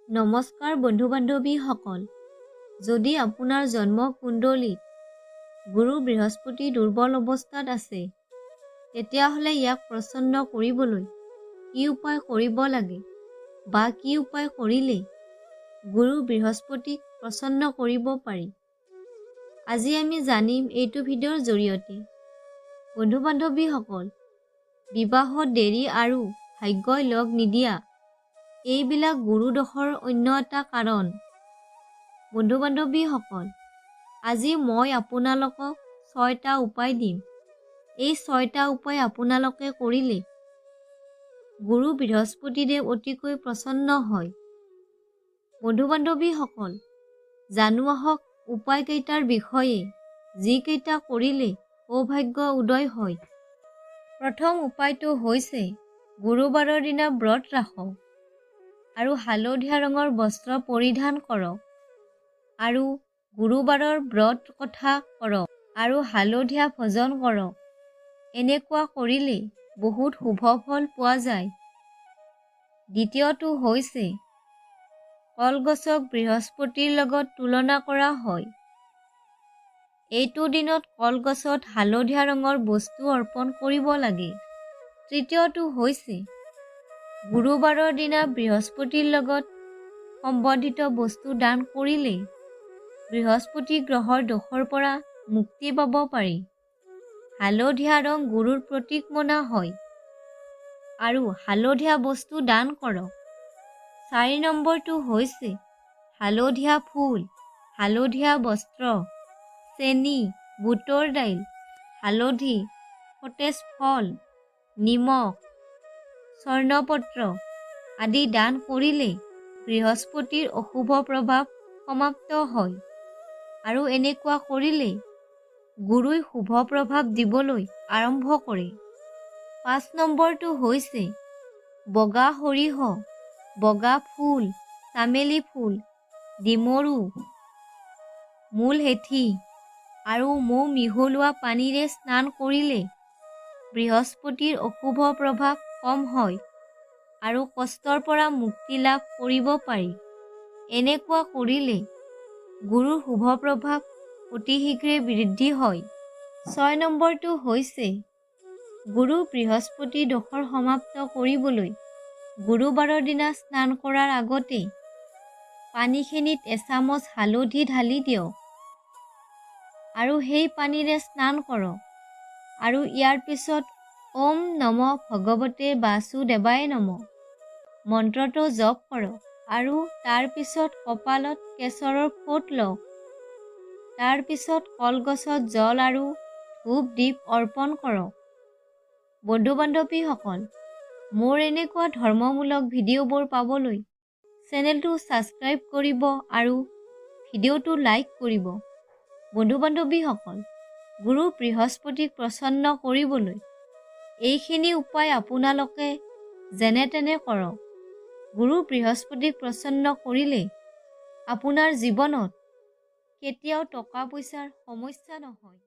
নমস্কাৰ বন্ধু বান্ধৱীসকল, যদি আপোনাৰ জন্ম কুণ্ডলীত গুৰু বৃহস্পতি দুৰ্বল অৱস্থাত আছে, তেতিয়াহ'লে ইয়াক প্ৰসন্ন কৰিবলৈ কি উপায় কৰিব লাগে বা কি উপায় কৰিলে গুৰু বৃহস্পতিক প্ৰসন্ন কৰিব পাৰি, আজি আমি জানিম এইটো ভিডিঅ'ৰ জৰিয়তে। বন্ধু বান্ধৱীসকল, বিবাহত দেৰি আৰু ভাগ্যই লগ নিদিয়া, এইবিলাক গুৰু দোষৰ অন্য এটা কাৰণ। বন্ধু বান্ধৱীসকল, আজি মই আপোনালোকক ছয়টা উপায় দিম। এই ছয়টা উপায় আপোনালোকে কৰিলে গুৰু বৃহস্পতিদেৱ অতিকৈ প্ৰসন্ন হয়। বন্ধু বান্ধৱীসকল, জানো আহক উপায়কেইটাৰ বিষয়ে, যিকেইটা কৰিলে সৌভাগ্য উদয় হয়। প্ৰথম উপায়টো হৈছে গুৰুবাৰৰ দিনা ব্ৰত ৰাখক আৰু হালধীয়া ৰঙৰ বস্ত্ৰ পৰিধান কৰক আৰু গুৰুবাৰৰ ব্ৰত কথা কৰক আৰু হালধীয়া ভোজন কৰক। এনেকুৱা কৰিলে বহুত শুভ ফল পোৱা যায়। দ্বিতীয়টো হৈছে কলগছক বৃহস্পতিৰ লগত তুলনা কৰা হয়। এইটো দিনত কলগছত হালধীয়া ৰঙৰ বস্তু অৰ্পণ কৰিব লাগে। তৃতীয়টো হৈছে গুৰুবাৰৰ দিনা বৃহস্পতিৰ লগত সম্বন্ধিত বস্তু দান কৰিলে বৃহস্পতি গ্ৰহৰ দোষৰ পৰা মুক্তি পাব পাৰি। হালধীয়া ৰং গুৰুৰ প্ৰতীক মনা হয় আৰু হালধীয়া বস্তু দান কৰক। 4 নম্বৰটো হৈছে হালধীয়া ফুল, হালধীয়া বস্ত্ৰ, চেনি, বুটৰ দাইল, হালধি, সতেজ ফল, নিমখ, স্বৰ্ণপত্ৰ আদি দান কৰিলে বৃহস্পতিৰ অশুভ প্ৰভাৱ সমাপ্ত হয় আৰু এনেকুৱা কৰিলে গুৰুই শুভ প্ৰভাৱ দিবলৈ আৰম্ভ কৰে। 5 নম্বৰটো হৈছে বগা সৰিয়হ, বগা ফুল, চামেলি ফুল, ডিমৰু, মূলহেঠি আৰু মৌ মিহলোৱা পানীৰে স্নান কৰিলে বৃহস্পতিৰ অশুভ প্ৰভাৱ কম হয় আৰু কষ্টৰ পৰা মুক্তি লাভ কৰিব পাৰি। এনেকুৱা কৰিলে গুৰুৰ শুভ প্ৰভাৱ অতি শীঘ্ৰে বৃদ্ধি হয়। 6 নম্বৰটো হৈছে গুৰু বৃহস্পতি দোষৰ সমাপ্ত কৰিবলৈ গুৰুবাৰৰ দিনা স্নান কৰাৰ আগতে পানীখিনিত এচামুচ হালধি ঢালি দিয়ক আৰু সেই পানীৰে স্নান কৰক আৰু ইয়াৰ পিছত ওম নম ভগৱতে বাসুদেৱায় নম মন্ত্ৰটো জপ কৰক আৰু তাৰ পিছত কপালত কেশৰৰ ফোঁট লওক। তাৰ পিছত কলগছত জল আৰু ধূপ দীপ অৰ্পণ কৰক। বন্ধু বান্ধৱীসকল, মোৰ এনেকুৱা ধৰ্মমূলক ভিডিঅ'বোৰ পাবলৈ চেনেলটো ছাবস্ক্ৰাইব কৰিব আৰু ভিডিঅ'টো লাইক কৰিব। বন্ধু বান্ধৱীসকল, গুৰু বৃহস্পতিক প্ৰসন্ন কৰিবলৈ এইখিনি উপায় আপোনালোকে যেনে তেনে কৰক। গুৰু বৃহস্পতিক প্ৰসন্ন কৰিলে আপোনাৰ জীৱনত কেতিয়াও টকা পইচাৰ সমস্যা নহয়।